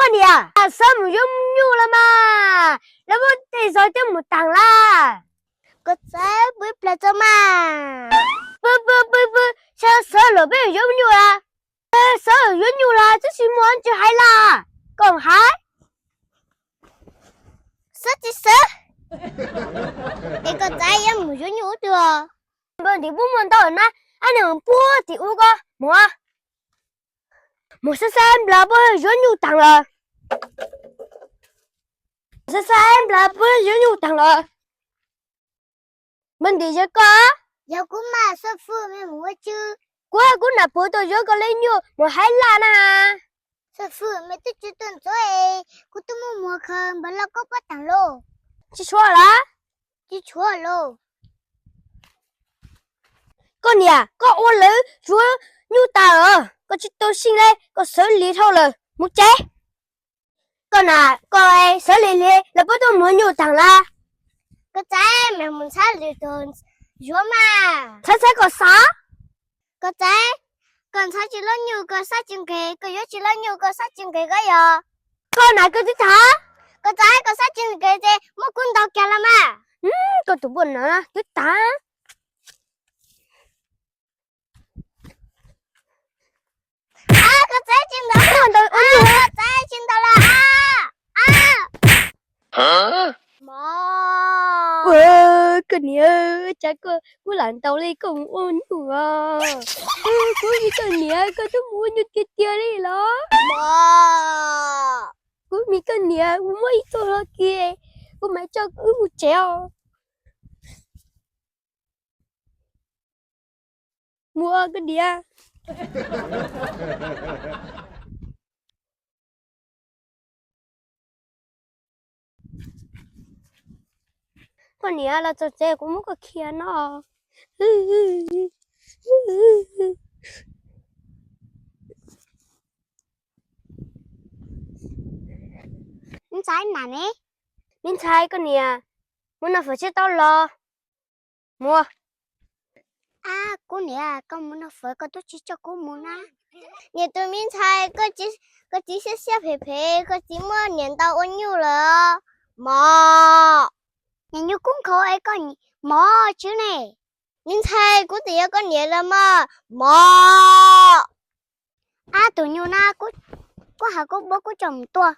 Koj niam, sawv mus yuav nyuj los mas, lawv muab tej zog coj mus teem lawm. Koj txawj pw ib pliag tso mas. Pw pw pw pw, sawv sawv los peb yuav nyuj a. Sawv yuav nyuj los twb tsis muaj ntsis hais los. Koj hais. Sawv tsis sawv. Es koj txawj yuav mus yuav nyuj ub twg? Npawg ntim pub muaj ntau na, ab nws puag tim ub ko mus. Mus saib saib nplawg puab yuav nyuj taag lawm. Saib saib nplawg puab yuav nyuj taag lawm. Npawg ntim yog koj? Yog kuv mas, xab fwj, mej mus ua tsi? Kuv, kuv nam puag tuaj yuav koj le nyuj mus hais laj na. Xab fwj, mej twb tsis tuaj ntxuav es kuv twb muab muag khaws npawg laj koj puab taag lauj. Tsis tshuav lawm? Tsis tshuav lauj. Koj niam, koj ua lawv yuav nyuj tas lawm, koj tsis tau xyeej le, koj sawv lis dhau lawm, mus tsev. Koj na, koj sawv lis lis, lawv puab tuaj muag nyuj taag lawm. Koj txawj mej mus ntxhab lwm tug yuav mas. Ntxhab ntxhab koj xav. Koj txawj, koj ntxhab tsis loj nyuj koj xav tsis nqes, koj yuav tsis loj nyuj koj xav tsis nqes koj yog. Koj na koj twb tham. Koj txawj koj xav tsis nqes ces muab kuv ntaus kiag los mas. Koj tus npua no twb tham. Koj txawj tsis ntaus, koj txawj tsis ntaus lawm. Mog, koj niam, tsam koj kuv lam ntaus li koj mus ua nyuj os. Kuv me koj niam, koj twb mus ua nyuj tiag tiag li los? Mog, kuv me koj niam, kuv muab ib tug hlo kiag, kuv mam coj wb mus tsev os. Mus koj niam. Koj niam, los txog tsev kuv muab koj khiav no. Me ntxhais, koj niam, mus noj fawm tseg tau los. Mus. Ab, kuv niam, koj mus noj fawm koj twb tsis coj kuv mus na. Niam tus me ntxhais, koj txiv siab siab phem phem, koj txiv muab niam ntaus ua nyuj lawm. Mog, niam nyuj kub nkhaus es koj mog tswv ne. Me ntxhais, kuv tseem yog koj niam los mas. Mog. Ab, tus nyuj na, kuv has kuv puab kuv coj mus tua.